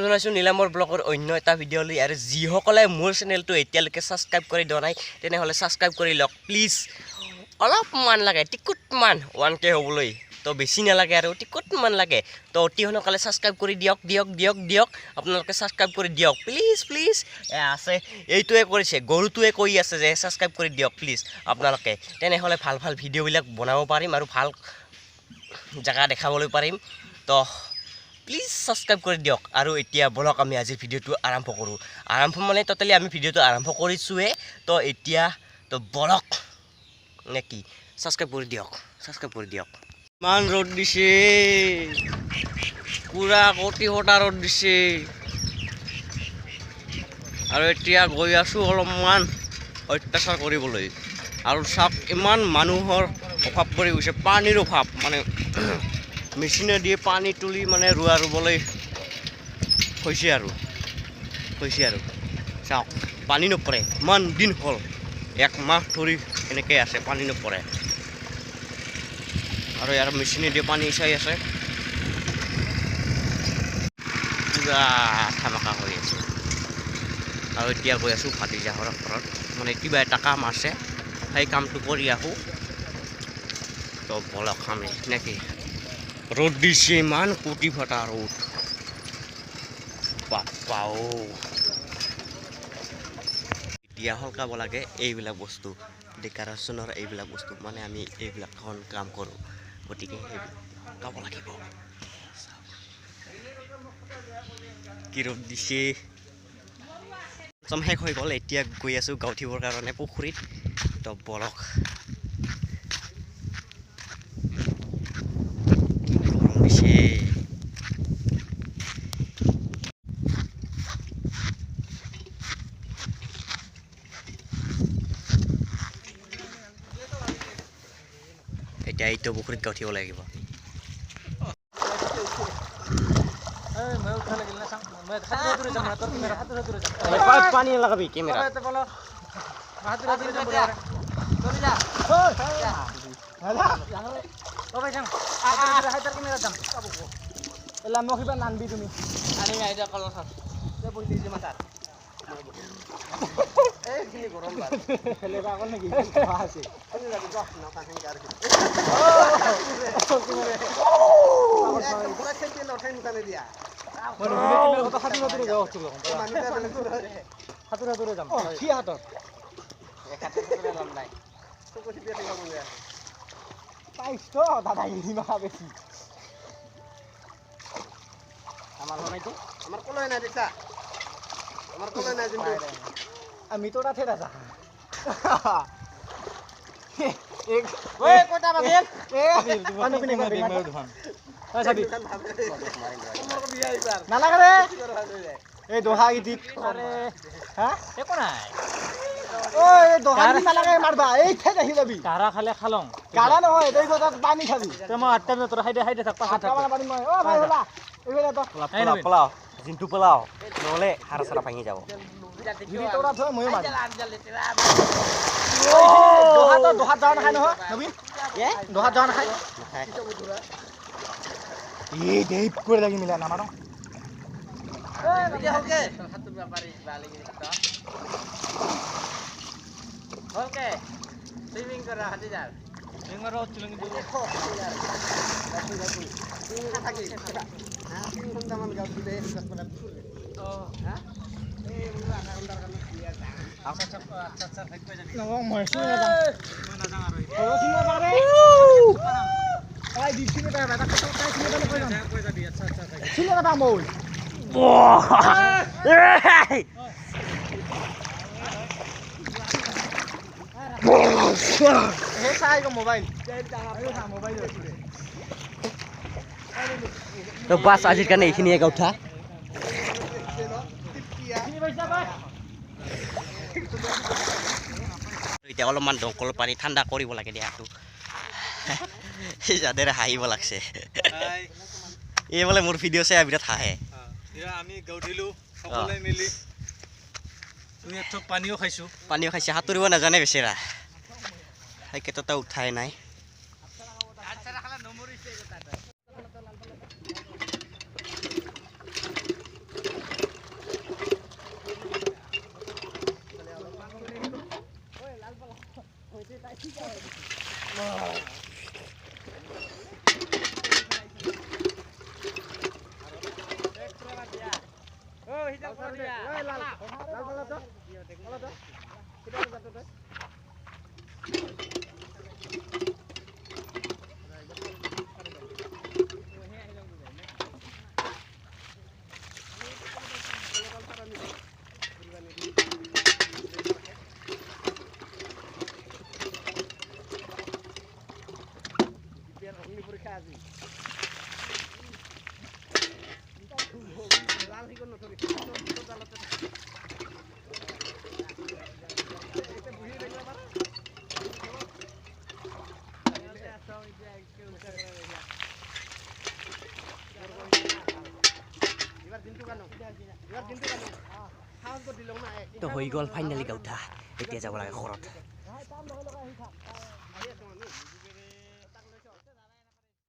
জনাইছোঁ নীলামৰ ব্লগৰ অন্য এটা ভিডিঅ'লৈ। আৰু যিসকলে মোৰ চেনেলটো এতিয়ালৈকে ছাবস্ক্ৰাইব কৰি দিয়া নাই, তেনেহ'লে ছাবস্ক্ৰাইব কৰি লওক প্লিজ। অলপমান লাগে, টিকুটমান 1K হ'বলৈ তো বেছি নালাগে আৰু টিকুটমান লাগে। তো অতি সোনকালে ছাবস্ক্ৰাইব কৰি দিয়ক দিয়ক দিয়ক দিয়ক, আপোনালোকে ছাবস্ক্ৰাইব কৰি দিয়ক প্লিজ প্লিজ। আছে এইটোৱে কৰিছে, গৰুটোৱে কৈ আছে যে ছাবস্ক্ৰাইব কৰি দিয়ক প্লিজ আপোনালোকে, তেনেহ'লে ভাল ভাল ভিডিঅ'বিলাক বনাব পাৰিম আৰু ভাল জেগা দেখাবলৈ পাৰিম। তো প্লিজ ছাবস্ক্ৰাইব কৰি দিয়ক। আৰু এতিয়া বলক আমি আজিৰ ভিডিঅ'টো আৰম্ভ কৰোঁ। আৰম্ভ মানে ট'টেলি আমি ভিডিঅ'টো আৰম্ভ কৰিছোঁৱে। তো এতিয়া তো বলক নে কি, ছাবস্ক্ৰাইব কৰি দিয়ক, ছাবস্ক্ৰাইব কৰি দিয়ক। ইমান ৰ'দ দিছে, পূৰা কটি ফটা ৰ'দ দিছে। আৰু এতিয়া গৈ আছোঁ অলপমান অত্যাচাৰ কৰিবলৈ। আৰু চাওক ইমান মানুহৰ অভাৱ পৰি গৈছে, পানীৰ অভাৱ, মানে মেচিনেদি পানী তুলি মানে ৰোৱা ৰুবলৈ হৈছে আৰু হৈছে আৰু। চাওক পানী নপৰে, ইমান দিন হ'ল, এক মাহ ধৰি এনেকৈ আছে, পানী নপৰে। আৰু ইয়াৰ মেচিনেদি পানী চাই আছে, পূৰা থামাকা হৈ আছে। আৰু এতিয়া গৈ আছোঁ ভাতিজাহৰ ঘৰত, মানে কিবা এটা কাম আছে, সেই কামটো কৰি আহোঁ। তো বলক আমি নেকি। ৰ'দ দিছে ইমান কোটি ফটা ৰ'দ, বাপ্পাও। এতিয়া সলকাব লাগে এইবিলাক বস্তু, ডেক'ৰেশ্যনৰ এইবিলাক বস্তু, মানে আমি এইবিলাকখন কাম কৰোঁ, গতিকে সেইবিলাক সলকাব লাগিব। কি ৰ'দ দিছে। চব শেষ হৈ গ'ল, এতিয়া গৈ আছোঁ গাঁও উঠিবৰ কাৰণে পুখুৰীত। তো বলক, কি গৰম দিছে। এতিয়া এইটো পুখুৰীত গাঁও উঠিব লাগিব। পানী লগাবি কেমেৰা। নানবি তুমি আমি তো ৰাতে দাদা নালাগে এই দহা গীত একো নাই। দহা নালাগে মাৰবা, এই ঠেক আহি যাবি। গাৰা খালে খালং, গাৰা নহয়, এই তাত পানী খাবি। মই 8টা বজাত খাই দে, খাই দে থাক, পাছত থাক। অ ভাই হলা পলাও, জিন্তু পলাও, নহ'লে হাৰা চাৰা ভাঙি যাব। ময়ো মাৰিম। দহাত যোৱা নাখায় নহয় নবীন, দহাত যোৱা নাখায়। এই দেৱ কৰি লাগি মিলা নামাৰো। তো বাছ আজিৰ কাৰণে এইখিনিয়ে গাঁঠা। এতিয়া অলপমান দমকলৰ পানী ঠাণ্ডা কৰিব লাগে দেহাটো, যাদেৰ হাঁহিব লাগছে। এই বোলে মোৰ ভিডিঅ' চাই বিৰাট হাঁহে। আমি গাঁও সকলোৱে মিলি পানীও খাইছোঁ, পানীও খাইছে, সাঁতুৰিব নাজানে বেচেৰা, সেইকেইটা উঠাই নাই। তো হৈ গ'ল ফাইনেলি গাঁউঠা, এতিয়া যাব লাগে ঘৰত।